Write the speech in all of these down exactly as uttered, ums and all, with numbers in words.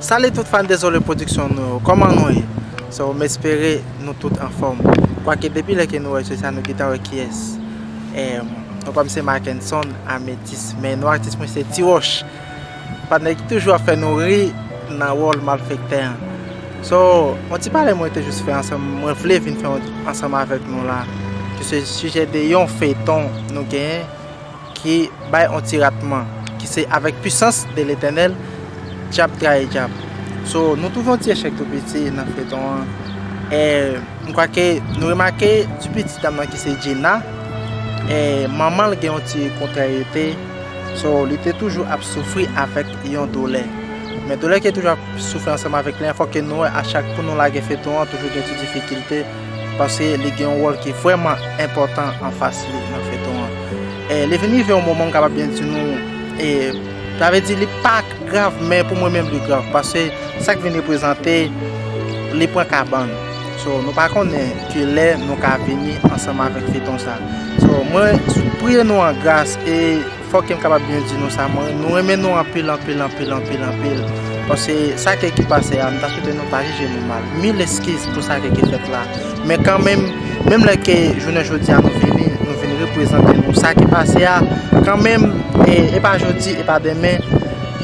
Salut tout fan Désolé Production nou yo, kòman nou ye? So, m espere nou tout anfòm. Kwake depi lè ke nou wè se sa, nou gentan wè kiyès. Em, non pa m se Mackenson Amétis, men non atis mwen se Ti Wòch. Patnè ki toujou ap fè nou ri nan wòl malfektè an. So, yon ti pale mwen te jis fè ansanm, mwen vle vin fè yon, ansanm avèk nou la. Ki se sijè de yon feyton nou genyen ki bay yon ti ratman, ki se Avec puissance de l'Éternel, dyab trayi dyab. So, nou twouve yon ti echèk tou piti nan feyton an. E, m kwake nou remake ti piti dam nan ki se Gina. E, manman l gen yon ti kontrariyete. So, li te toujou ap soufri avèk yon doulè. Men doulè ki toujou ap soufri ansanm avèk li an, fòk ke nou wè a chak kou nou lage feyton an, toujou gen ti difikilte. Paske li gen yon wòl ki vrèman enpòtan anfas li nan feyton an. E, li vin rive yon moman, m kapab byen di nou, e, sa vle di li pa grav, men pou mwen menm li grav. Paske sa k vin reprezante, li pran kabann. So, nou pa konnen kilè nou ka vini ansanm avèk feyton sa. So, mwen priye nou an gras e fòk ke m kapab byen di nou sa, mwen, nou renmen nou anpil, anpil, anpil, anpil, anpil. Paske sa ke ki pase a, m ta swete nou pa jije nou mal. Mil eskiz pou sa ke ki fèt la. Men kanmenm, menm lè ke jounen jodi a nou vini, nou vin reprezante nou sa ki pase a, kanmenm, e, e pa jodi, e pa demen,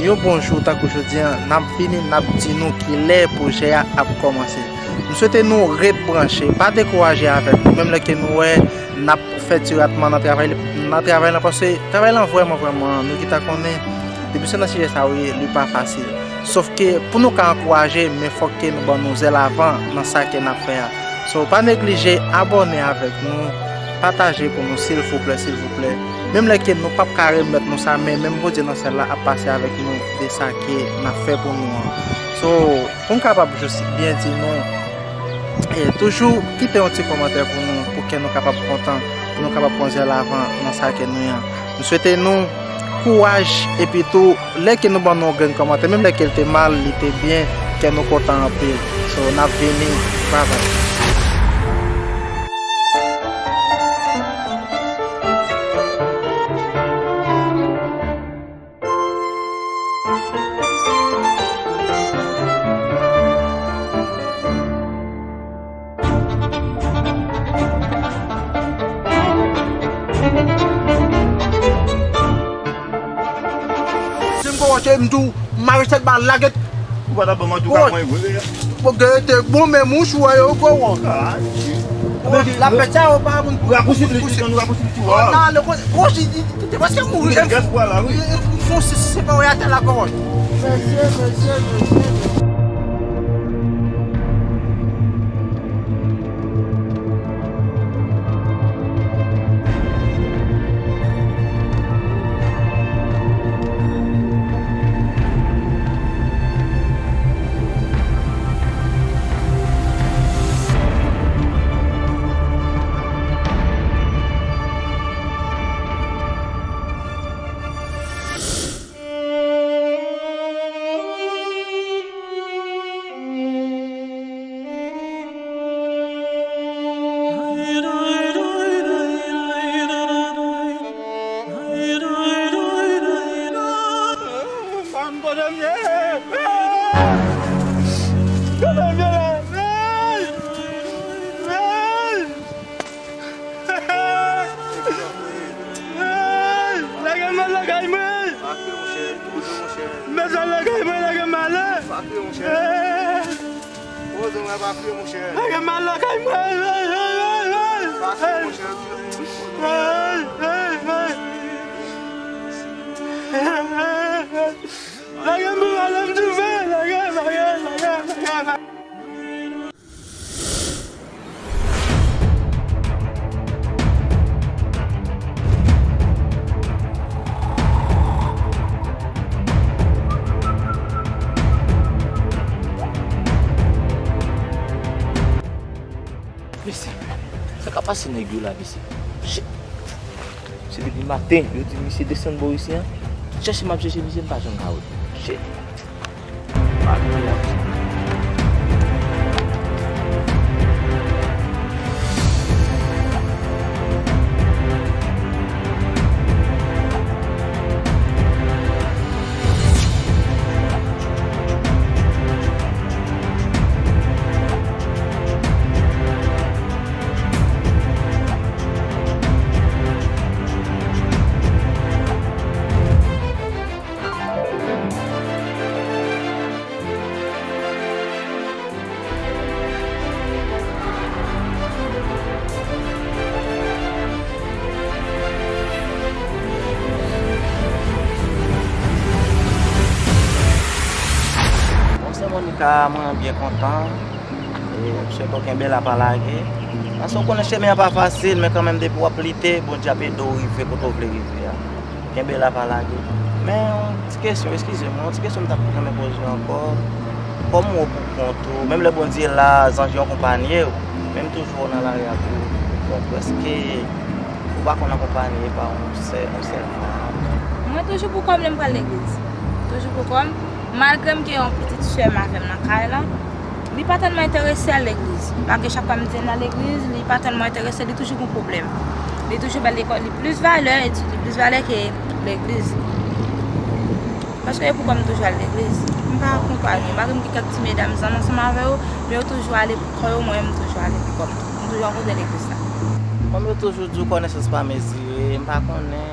yon bon jou tankou jodi a, n ap vini, n ap di nou kilè pwojè a ap kòmanse. M swete nou ret branche, pa dekouraje avèk nou, menm lè ke nou wè n ap fè ti ratman nan travay, nan travay lan, paske travay lan vrèman, vrèman, nou gentan konnen, depi se nan sijè sa yo ye, li pa fasil. Sòf ke pou nou ka ankouraje, men fòk ke nou ban nou zèl avan nan sa ke n ap fè a. So, pa neglije abòne avèk nou, pataje pou nou, silvouplè, silvouplè. Menm lè ke nou p ap ka remèt nou sa, men menm Bondye nan syèl la ap pase avèk nou de sa ke n ap fè pou nou an. So, pou m kapab jis byen di nou, e toujou kite yon ti kòmantè pou nou, pou ke nou kapab kontan, pou nou kapab pran zèl avan nan sa ke nou ye an. M swete nou kouraj, epi tou, lè ke nou ban nou yon grenn kòmantè, menm lè ke l te mal, li te byen, kè nou kontan anpil. So, n ap vini, bye bye. Si m gwo wòch, m tou mare sèt bal lagèt. Ou pa ta ban m antouka mwen vre. Bon, gen te bon, men mouch ou wè yo gwo wòch. Ah, lapèt sa yo pa moun pou rapousib li, pou rapousib li. Nan le, wòch, li te prèske mouri. Li fon se pa wè atè la gwo wòch. Mesye, mesye, mesye. Lage m al lakay mwen! Mèt al lakay mwen, lage m ale! Lage m al lakay mwen! Lage m pou m ale m toufe! Lage, lage, lage, lage! Mesye, sa k ap pase nèg yo la, mesye? Shit. Se depi maten, yo di misye desann bò isi an. Chèche m ap chèche misye, m pa janm ka wè l. Shit. Monica, mwen byen kontan. E, m swete w kenbe la, pa lage. Paske w konnen chemen an pa fasil, men kanmenm depi w ap lite, Bondye ap ede w rive kote w vle rive a. Kenbe la, pa lage. Men yon ti kesyon, eskize m, yon ti kesyon m t ap renmen poze w ankò. Kòm ou pou kont ou, menm lè Bondye la, zanj yo akonpanye w, men m toujou wè w nan lari a pou kont ou. Èske ou pa konn akonpanye pa yon sè, yon sèl fanm? Mwen toujou pou kò m lè m pral legliz. Toujou pou kò m. Malgre m gen yon pitit sè m avè m nan kay la, li pa tèlman enterese al legliz. Malgre chak fwa m di l al legliz, li pa tèlman enterese, li toujou gon pwoblèm. Li toujou ba lekòl li plis valè, etid li plis valè ke legliz. Paske e pou kò m toujou al legliz. M pa akonpanye. Malgre m gen kèk ti medam zanmi ansanm avè yo, men yo toujou ale pou kò yo, mwen menm m toujou ale pou kò m. M toujou rankontre legliz la. Kòm yo toujou di w, konesans pa mezire, m pa konnen.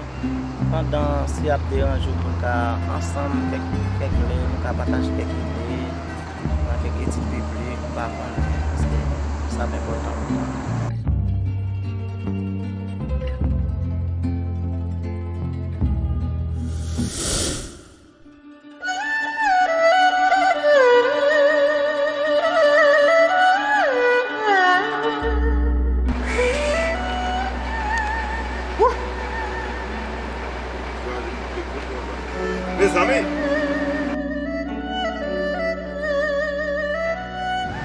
Pandan si ap deranje w pou n ka ansanm kèk, kèk lè, nou ka pataje kèk ide nan kèk etid biblik, m pa konnen, èske sa ap enpòtan pou mwen. Mezanmi!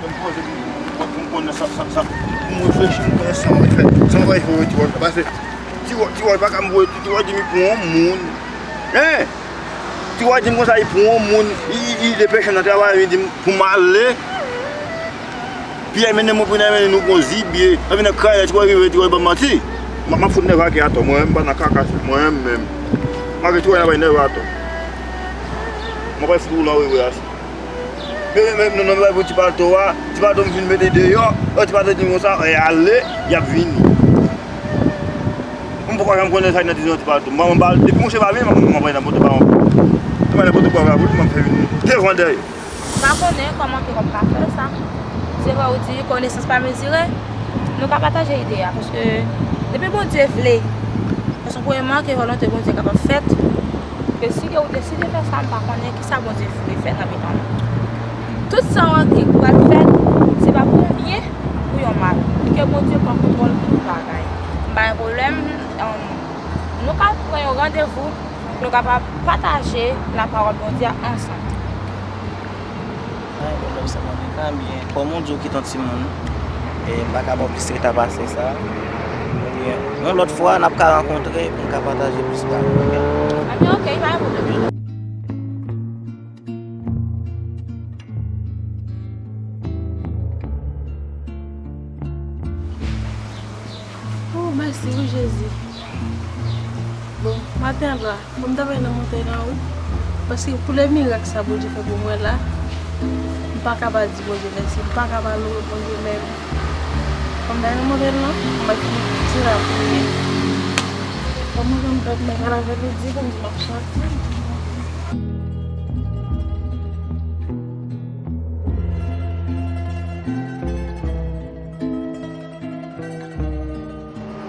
Mwen poze pou, pou, pou m konnen sa, sa, sa, pou m reflechi, pou m konnen sa mwen fè, sa mwen fè pou ti wòch la. Paske ti wòch, ti wòch pa ka m voye, ti wòch di m pou yon moun. Hein? Ti wòch di m konsa, li pou yon moun, li, li, li depeche m nan travay, li di m pou m ale. Pyè mennen mwen pou n al mennen nou pou yon zibye. Anpi nan kraze, ti wòch rive, ti wòch ban m manti. M, m ap fout nève ak atò, mwen menm, m pa nan kaka, mwen menm menm. Malgre ti wòch la bay nève atò. Mwen pral fout ou lan wewe a. Men, men, men, non, non, men pou ti palto a, ti palto m fin mete deyò, lè ti palto di m konsa, e ale, y ap vini. M poko janm konnen sa ki nan ti zon ti palto. M pa, m pa, depi mouche pa vini, m, m, m pran nan poto pa yon. M pran nan poto pa yon, m ap fè vini devan dèyè. M pa konnen kòman ke w ap ka fè sa. Se vre ou di konesans pa mezire, nou ka pataje ide a, paske depi Bondye vle, paske premyèman ke volonte Bondye kapab fèt, ke si ke ou deside fè sa, m pa konnen kisa Bondye vle fè nan mitan nou. Tout sa w antre k pral fèt, se pa pou yon byen, pou yon mal. Ke Bondye pran kontwòl tout bagay. M pa gen pwoblèm, um, nou ka pran yon randevou pou nou kapab pataje lapawòl Bondye a ansanm. Ay, pwoblèm sa, mwen, men kanmenm, kòm ou di w kite yon timoun, e m pa ka ba w plis reta pase sa. Ebyen, yon lòt fwa, n ap ka rankontre pou n ka pataje plis bagay, oke? Ebyen, oke, pa gen pwoblèm. Oh, mèsi wi, Jezi. Bon, maten la, bon, m ta pral nan montèy lan, wi. Paske pou lè mirak sa Bondye fè pou mwen la, m pa ka pa di Bondye mèsi, m pa ka pa louwe Bondye menm. Bon, m ta nan montèy lan, m ap fin di lapriyè. Bon, mwen menm, m pral avè l, di Bondye m ap chante.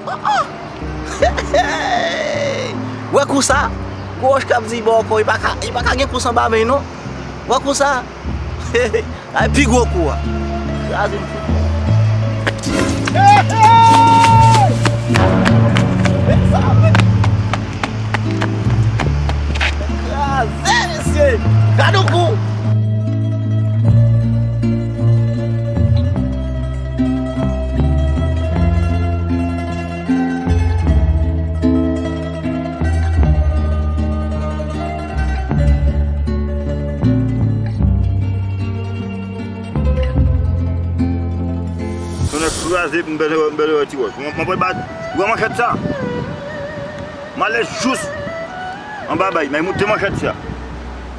Oh, oh! Wè kou sa? Gwo wòch k ap di bò kò, li pa ka, li pa ka gen kou san ba men non. Wè kou sa? Ay, pi gwo kou a. Kraze m fou. Hey, hey! Mezanmi! Kraze, mesye! Gade yon kou! Tonnè kraze pou m bèl erè, m bèl erè ti wòch. Mwen, mwen pral bat, wè manchèt sa. M ale jous anba bay, men moute manchèt sa.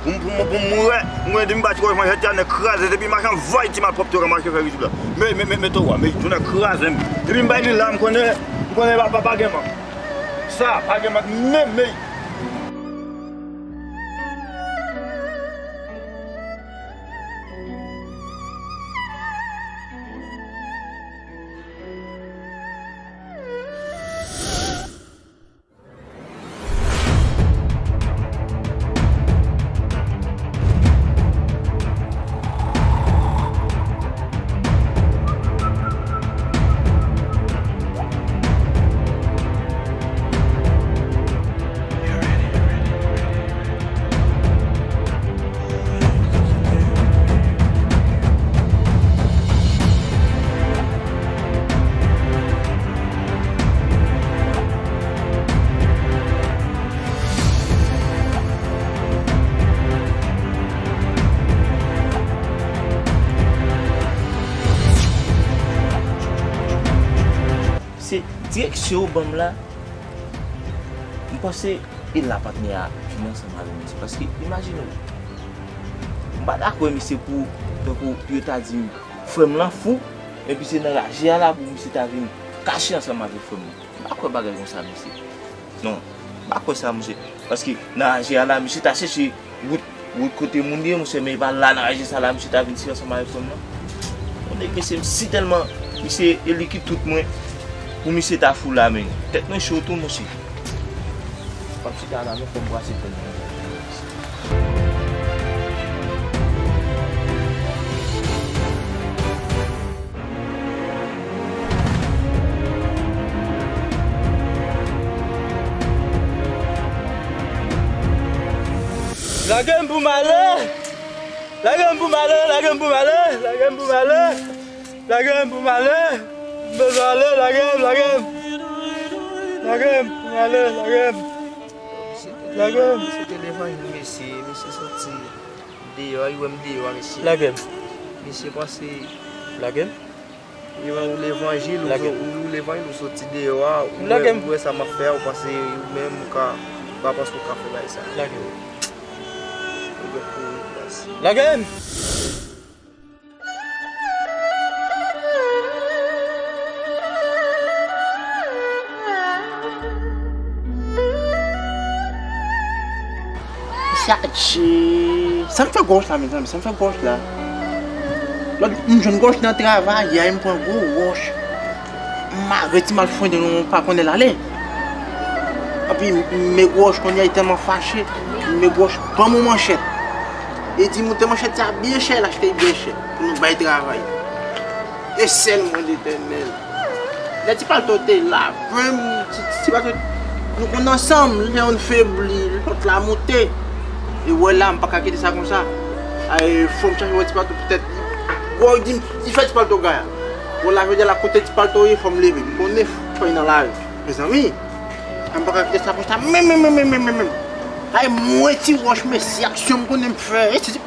Pou m, pou m, pou m wè, m wè depi m bat ti wòch manchèt sa, nèg kraze, depi machan vòy ti malpwòpte yo ka mache fè rizib la. Men, men, men, men tò a, men tonnè kraze m. Depi m bay li la, m konnen, m konnen pa, pa, pa gen mank. Sa, pa gen mank, men, men. Direksyon w ban m la, m panse e la patnè a vin ansanm avè misye. Paske, imajine w, m pa dakò misye pou, tankou yo ta di m, frè m lan fou, epi se nan raje a la pou misye ta vin kache ansanm avèk frè m lan. M pa kwè bagay konsa, mesye. Non, m pa kwè sa, monchè. Paske nan raje a la, misye ta chèche wout, wout kote moun ye, monchè, men e pa la nan raje sa la, misye ta vin tire ansanm avèk frè m nan. Yon nèg, mesye, m si tèlman, misye, e li ki tout mwen, pou misye ta fou la, men. Tèt mwen cho tou, monchè. M ap chita la, men fò m brase tèt mwen. Lage m pou m ale! Lage m pou m ale! Lage m pou m ale! Lage m pou m ale! Lage m pou m ale! M bezwen ale! Lage m! Lage m! Lage m pou m ale! Lage m! Lage m! Misye te levanjil, mesye. Misye soti deyò, li wè m deyò a, mesye. Lage m. Mesye panse. Lage m. Li wè ou levanjil, ou, lage m, ou levanjil, ou soti deyò a, ou wè, ou wè sa m ap fè a, ou panse ou menm ou ka, ou pa panse ou ka fè bagay sa. Lage m. Ou dwe kouri, baz. Lage m! Sa, sa m fè gòj la, mezanmi, sa m fè gòj la. Lòt, m jwenn gòj nan travay, yè m pran gwo wòch. M mare ti mal fwenn nou pa konnen l ale. Epi m met wòch kounye a, li tèlman fache, m met wòch ban m yon manchèt. E di moute manchèt sa byen chè, l achte l byen chè pou nou bay travay. E sèl mwen Letènèl. Lè ti palto te la, vrèm, ti, ti, ti palto, nou konn ansanm, lè youn febli, lòt la moute. E wè la, m pa ka kite sa konsa. Ay, fò m chache wè ti palto poutèt li. Wè, di m, li fè ti palto gaya. Wè la, jodi a la, kote ti palto ye, fò m leve. M konnen fò li nan lari. Mezanmi, m pa ka kite sa konsa. Men, men, men. Ay, mwen ti wòch, mesye, aksyon m konnen m fè. E, ti, ti,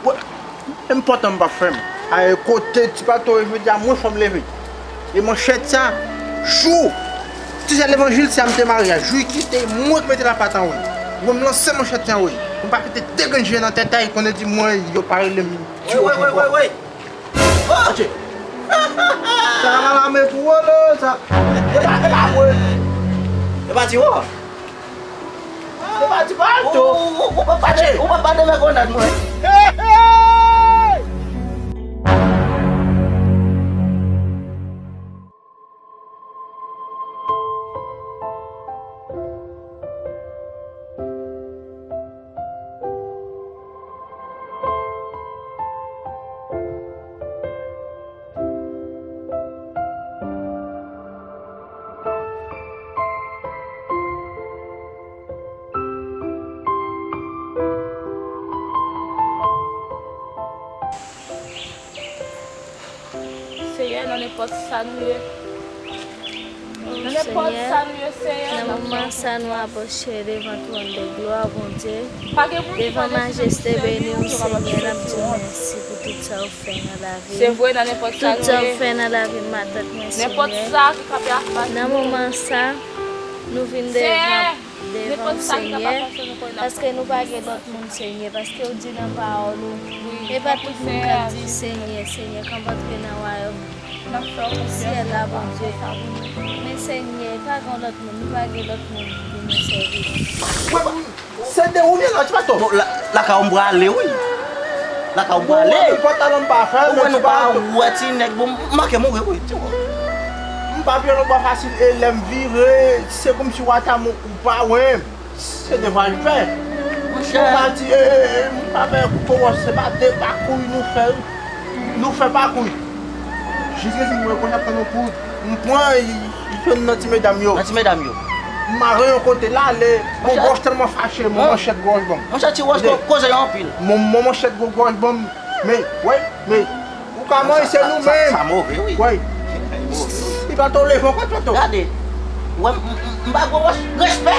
wè. Enpòtan m pa frè m. Ay, kote ti palto ye jodi a, mwen fò m leve. E manchèt sa, jou ti sè levanjil sa m te mare a, jou li kite, mwen k mete lapat anwo l. Mwen m lanse manchèt sa anwo l. Mwen pa kite de grenn je nan tèt a, li konnen di mwen, yo pa rele m ti wòch ankò. Atche. Sa a la men pou wòl, sa. E pa, e pa mwen. E pa ti wòch. Se pa ti palto. Ou, ou, ou pa, ou pa, ou pa devè grenad mwen. Hey, hey! Seyè, nan nenpòt sa nou ye, nan nenpòt sa nou ye, Seyè, nan moman sa nou apwoche devan twòn de glwa, Bondye, devan majeste beni w, Senyè, n ap di w mèsi pou tout sa w fè nan lavi m. Tout sa w fè nan lavi m, matant mwen, Senyè. Nan moman sa, nou vin devan, devan w, Senyè, paske nou pa gen lòt moun, Senyè, paske w di nan pawòl ou, e pa tout moun k ap di, Senyè, Senyè, k ap antre nan wayòm syèl la, Bondye. Men, Senyè, pa gen lòt moun, nou pa gen lòt moun pou nou sèvi. Se de ou byen la, ti palto. Bon, la, lakay ou m prale, wi. Lakay ou m prale. Bon, pantalon m pa fè, ou wè nou pa wè ti nèg, bon, m manke mouri, wi, ti wè. M pa pye lòt bò fasil, e lè m vire, se kòmsi w ata m ou pa wè m. Se devan l fè. Monchè. M pa di, e, e, e, m pa fè kouto wòch, se pa de pa kouri nou fè, wi. Nou fè pa kouri. Jis resi mwen konn ap tann yon kouri. M pran youn nan ti medam yo. Nan ti medam yo. M mare yon kote l ale. Mon gòj tèlman fache, mon manchèt gòj ban m. Monchè, ti wòch gwo koze yo anpil. Mon, mon manchèt gwo gòj ban m. Men, wè, men. Ou ka manje, se nou menm. Sa move, wi. Wè. Li pa tou leve ankò, tonton. Gade. Wè, m, m, m ba gwo wòch. Respè.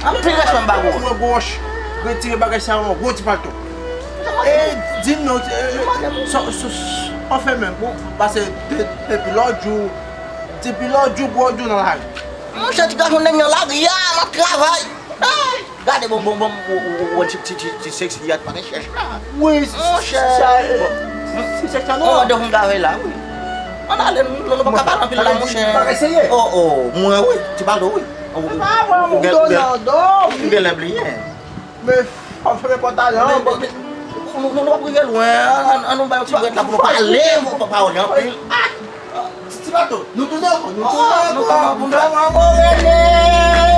Anpil respè m ba gwo wòch. Mwen gwo wòch. Retire bagay sa yo, gwo ti palto. E, di m non, e, sa, sa, sa, anfen menm, bon, pase de, depi lòt jou, Depi lòt jou pou lòt jou nan lari. Monchè, ti gason nèg nan lari a, m ap travay. Gade, bon, bon, bon, ou, ou, ou, ti, ti, ti, ti seksi a, pa gen chèch la. Wi, monchè. Ti seksi a nou. Ou mande pou m travay la, wi. Ann ale, nou, nou pa ka pale anpil la, monchè. Pa eseye. Oh, oh, mwen, wi, ti balo, wi. Ou, ou, ou gen, ou gen, ou gen lè bliye. Men, fò m fèmen pòtay la. Nou, nou, nou pa prive lwen, an, an nou bay yon ti brèt la pou nou pale, pou pa pawòl yo anpil. Ti, ti bato, nou tounen ankò, nou tounen ankò. Kòman pou nou fè?